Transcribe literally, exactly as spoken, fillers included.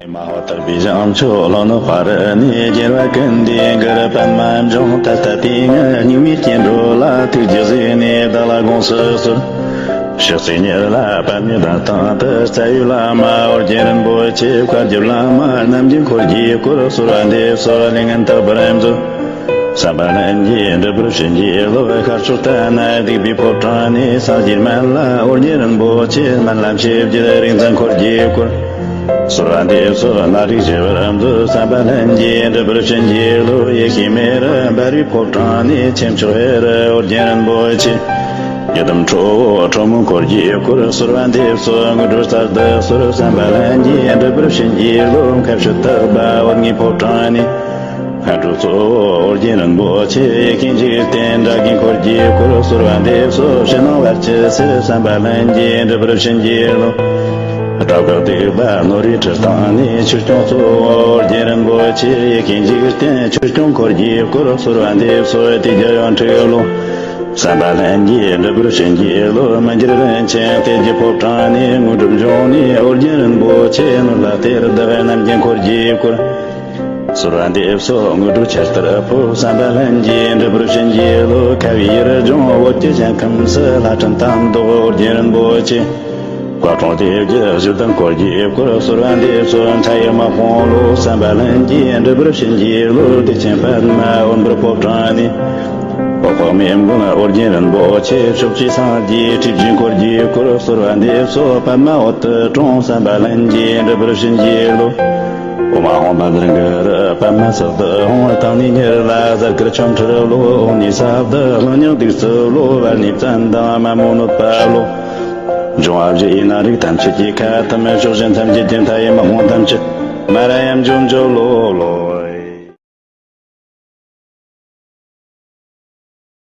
མ་ཧོ་དག་པའི་བྱང་ཆུབ་ལྷོ་ནུབ་བར་ནས། རྒྱལ་བ་ཀུན་འདུས་གུ་རུ་པདྨ་འབྱུང་། ད་ལྟ་དུས་ངན་སྙིགས་མའི་སྐྱེ་འགྲོ་ལ། ཐུགས་རྗེས་གཟིགས་ནས་བདག་ལ་དགོངས་སུ་གསོལ། ཕྱག་འཚལ་ཉེར་ལ་པདྨའི་གདན་སྟེང་དུ། རྩ་བའི་བླ་མ་ཨོ་རྒྱན་རིན་པོ་ཆེ། བཀའ་བརྒྱུད་བླ་མ་རྣམས་ཀྱི་འཁོར་གྱིས་བསྐོར། གསོལ་བ་འདེབས་སོ་ལས་ངན་དག་པར་མཛོད། བསམ་པ་ལྷུན་གྱིས་འགྲུབ་པར་བྱིན་གྱིས་རློབས། ཤར་ཕྱོགས་དྷ་ན་སྡིག་པའི་ཕོ་བྲང་ནས། སངས་རྒྱས་སྨན་བླ་ཨོ་རྒྱན་རིན་པོ་ཆེ། སྨོན་ལམ་ཆེ་བརྒྱད་རིག་འཛིན་འཁོར་གྱིས་བསྐོར། གསོལ་བ་འདེབས་སོ་སྣ་རིགས་ཞི་བར་མཛོད། བསམ་པ་ལྷུན་གྱིས་འགྲུབ་པར་བྱིན་གྱིས་རློབས། ཡེ་ཤེས་མེ་རི་འབར་བའི་ཕོ་བྲང་ནས། ཆེམ་ཆོག་ཧེ་རུ་ཨོ་རྒྱན་རིན་པོ་ཆེ། ཡི་དམ་ཁྲོ་བོ་ཁྲོ་མོའི་འཁོར་གྱིས་བསྐོར། གསོལ་བ་འདེབས་སོ་དངོས་གྲུབ་རྩལ་དུ་གསོལ། བསམ་པ་ལྷུན་གྱིས་འགྲུབ་པར་བྱིན་གྱིས་རློབས། མཁའ་སྤྱོད་དག་པ་ཨོ་རྒྱན་ཕོ་བྲང་ནས། མཁའ་འགྲོ་གཙོ་བོ་ཨོ་རྒྱན་རིན་པོ་ཆེ། ཡེ་ཤེས་འཇིག་རྟེན་དགྲ་བགེགས་འཁོར་གྱིས་བསྐོར། གསོལ་བ་འདེབས་སོ་ཕྱི་ནང་བར་ཆད་སེལ། བསམ་པ་ལྷུན་གྱིས་འགྲུབ་པར་བྱིན་གྱིས་རློབས། དགྲ་བགེགས་སྡིག་པ་ནོར་བུའི་ཁྲི་སྟེང་ནས། ཆོས་སྐྱོང་གཙོ་བོ་ཨོ་རྒྱན་རིན་པོ་ཆེ། ཡེ་ཤེས་འཇིག་རྟེན་ཆོས་སྐྱོང་འཁོར་གྱིས་བསྐོར། གསོལ་བ་འདེབས་སོ་དེ་ཀྱང་ཡང་ཁྲིད་ལོ། བསམ་པ་ལྷུན་གྱིས་འགྲུབ་པར་བྱིན་གྱིས་རློབས། མི་འགྱུར་རིན་ཆེན་གཏེར་གྱི་ཕོ་བྲང་ནས། དངོས་གྲུབ་འབྱུང་གནས་ཨོ་རྒྱན་རིན་པོ་ཆེ། ནོར་ལྷ་གཏེར་བདག་རྣམས་ཀྱི་འཁོར་གྱིས་བསྐོར། གསོལ་བ་འདེབས་སོ་དངོས་གྲུབ་ཆར་ལྟར་འཕོ། བསམ་པ་ལྷུན་གྱིས་འགྲུབ་པར་བྱིན་གྱིས་རློབས། ཁ་བའི་ཡུལ་ལྗོངས་བོད་ཀྱི་ཞིང་ཁམས་སུ། ལྷ་ཕྲན་དམ་བཟློག་ཨོ་རྒྱན་རིན་པོ་ཆེ། སྐུ་གྲོང་སྡེ་བརྒྱད་བཞི་དང་འཁོར་གྱིས་བསྐོར། གསོལ་བ་འདེབས་སོ་མཐའ་ཡས་དམག་དཔུང་བློ། བསམ་པ་ལྷུན་གྱིས་འགྲུབ་པར་བྱིན་གྱིས་རློབས། བདེ་ཆེན་པདྨ་འོད་འབར་ཕོ་བྲང་ནས། འོད་དཔག་མེད་མགོན་ཨོ་རྒྱན་རིན་པོ་ཆེ། ཕྱོགས་བཅུའི་སངས་རྒྱས་ཁྲི་བཞིའི་འཁོར་གྱིས་བསྐོར། གསོལ་བ་འདེབས་སོ་པདྨ་འོད་དུ་ཀྲོང་། བསམ་པ་ལྷུན་གྱིས་འགྲུབ་པར་བྱིན་གྱིས་རློབས། ཨོཾ་ཨཱཿཧཱུྃ་བཛྲ་གུ་རུ་པདྨ་སིདྡྷི་ཧཱུྃ། བརྟན་གནས་ཉེར་ལ་ཟར་དཀར་ཆོ་འཕྲུལ་བློ། འོག་ནས་ས་བདག་ལྷོ་ཉག་བདུད་རྩི་བློ། བར་ནས་བཙན་དང་མ་མོ་གནོད་པ་བློ། འབྱུང་བ་བཞི་ཡི་ནད་རིགས་ཐམས་ཅད་ཀྱི་ཁ་ཐུམ། ཕྱོགས་བཞི་མཚམས་བརྒྱད་ཀྱི་མཐའ་ཡས་དམག་དཔུང་ཐམས་ཅད་མ་ར་ཡ་འཇོམས་འཇོམས་བློ་བློ།